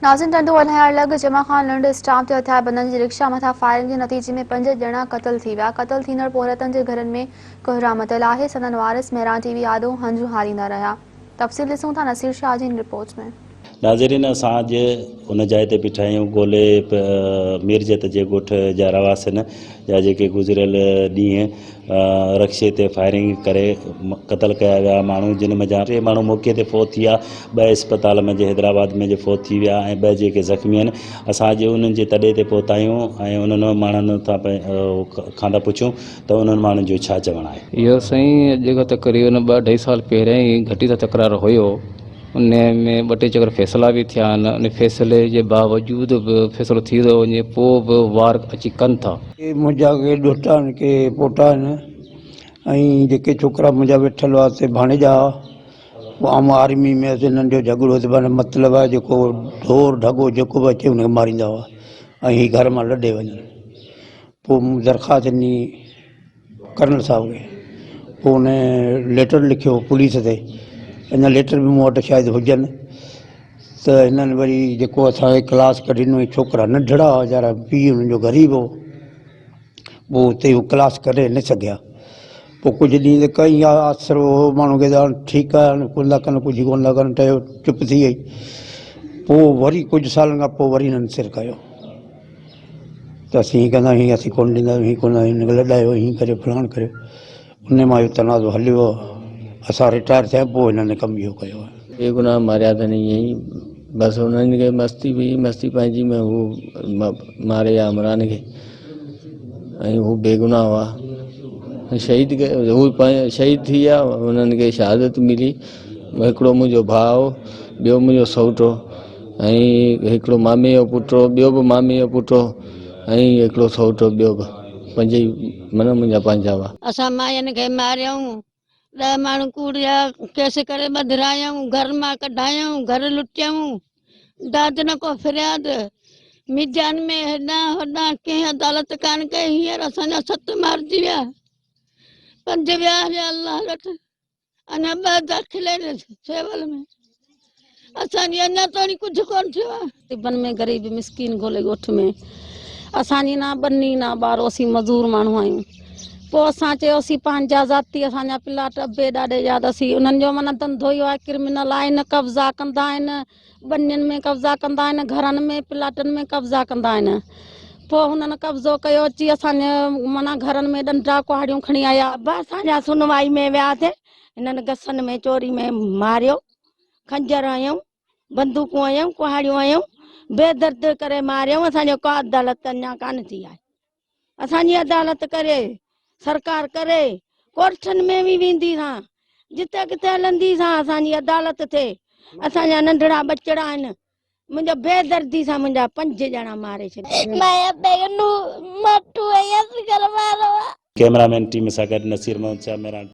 ناظرين ٽنڊو الهيار لڳ جمع خان لنڊ اسٽاپ تي هٿياربندن جي رڪشا مٿان فائرنگ جي نتيجي ۾ پنج ڄڻا قتل ٿي ويا، قتل ٿيندڙ پورهيتن جي گهرن ۾ ڪهرام متل آهي، سندن وارث مهراڻ ٽي وي آڏو هنجون هاريندا رهيا. تفصيل ڏسون ٿا نصير شاهه جي هن رپورٽ ۾. ناظرين اسان اڄ ان جاء تي بيٺا آهيون گولي ميرجت جي ڳوٺ جا رهواسين جا جيڪي گذريل ڏينهن رڪشي تي فائرنگ ڪري قتل ڪيا ويا ماڻهو جن منجهان ٽي ماڻهو موقعي تي فوت ٿي ويا ٻه اسپتال منجهه حيدرآباد منجهه فوت ٿي ويا ۽ ٻه جيڪي زخمي آهن اسان اڄ انهن جي تڏي تي پهتا آهيون ۽ انهن ماڻهن کان ٿا پڇون ته انهن ماڻهن جو ڇا چوڻ آهي. اهو سائين اڄ کان تقريبن ٻه اڍائي سال پهريان ئي گهٽي تان تڪرار هيو ان ۾ ٻه ٽي چڪر فيصلا به ٿيا آهن ان فيصلي جي باوجود به فيصلو ٿي ٿو وڃي پوء به وار اچي ڪن ٿا. ڪي منهنجا ڪي ڏوهٽا آهن ڪي پوٽا آهن ۽ جيڪي ڇوڪرا منهنجا ويٺل هئا سي ڀاڻيجا هئا پوء آئون آرمي ۾ هئس هنن جو جهڳڙو هو ته مطلب آهي جيڪو ڍور ڍڳو جيڪو به اچي ان کي ماريندا هئا ۽ هي گهر مان لڏي وڃن پوء مون درخواست ڏني ڪرنل صاحب کي پوء ان ليٽر لکيو پوليس تي اڃا ليٽر به مون وٽ شايد هجن ته هنن وري جيڪو اسانکي ڪلاس ڪڍي ڏنو ڇوڪرا ننڍڙا هئا ويچارا پيء هنن جو غريب هو پوء اتي هو ڪلاس ڪڍي نه سگهيا پوء ڪجهه ڏينهن ته ڪئي آسرو هو ماڻهو کي ته هاڻ ٺيڪ آهي هاڻي ڪونه ٿا ڪن ڪجهه ڪونه ٿا ڪن ٺهيو چپ ٿي وئي پوء وري ڪجهه سالن کان پوء وري هنن سر ڪيو ته اسين هيئن ڪنداسين هيئن اسين ڪونه ڏينداسين هيئن ڪونه هن کي لڏايو هيئن ڪريو فلاڻ ڪريو ان مان اهو تنازعو هليو اسان رٽائر ٿيا پوء هنن ڪم اهو ڪيو آهي. بي گناهه ماريا اٿن ائين ئي بس انهن کي مستي هئي مستي پنهنجي ۾ هو ماري ويا عمران کي ۽ هو بي گناهه هئا شهيد هو شهيد ٿي ويا انهن کي شهادت ملي هڪڙو منهنجو ڀاء هو ٻيو منهنجو سئوٽ هو ۽ هڪڙو مامي جو پٽ هو ٻيو به مامي جو پٽ هو ۽ هڪڙو سئوٽ هو ٻيو به پنج ئي معنيٰ منهنجا پنهنجا هئا. اسان ماين کي ماريائون، ڏهه ماڻهو ڪوڙيا ڪيس ڪري ٻڌرايائون، گهر مان ڪڍايائون، گهر لٽيائون، داد نه ڪو فرياد، ميدان ۾ هيڏانهن هوڏانهن ڪنهن عدالت ڪانه ڪئي، هينئر اسان جا ست مارجي ويا، پنج ويا هليا الله وٽ. اڃا ٻه داخل آهن سول ۾ اسان جي اڃا تائين ڪجهه ڪونه ٿيو آهي. غريبن ۾ غريب مسڪين گولي ڳوٺ ۾ اسان جي نه ٻني نه ٻارو اسين مزور ماڻهو آهيون پوء اسان چيو اسين پنهنجا ذاتي اسان جا پلاٽ ابي ڏاڏي جا ته اسين انهن جو معنيٰ ڌنڌو ئي آهي ڪرمنل آهن قبضا ڪندا آهن ٻنين ۾ قبضا ڪندا آهن، گهرن ۾ پلاٽن ۾ قبضا ڪندا آهن. پوء هنن قبضو ڪيو اچي اسان جي معنيٰ گهرن ۾ ڏنڊا ڪهاڙيون کڻي آيا. ابا اسان جا سنوائي ۾ وياسين هنن گسن ۾ چوري ۾ ماريو خنجر هنيائون بندوقون هنيائون ڪهاڙيون هنيائون بي درد ڪري ماريائون اسان جو ڪا عدالت اڃا ڪانه ٿي آهي. اسان جي عدالت ڪري سرڪار ڪري ڪورٽن ۾ به ويندي سان جتي ڪٿي هلندي سان اسان جي عدالت ٿئي اسان جا ننڍڙا ٻچڙا آهن منهنجا بي دردي سان منهنجا پنج ڄڻا ماري ڇڏيا. ڪئميرا مين ٽيم سان گڏ نصير محمد شاهه مهراڻ.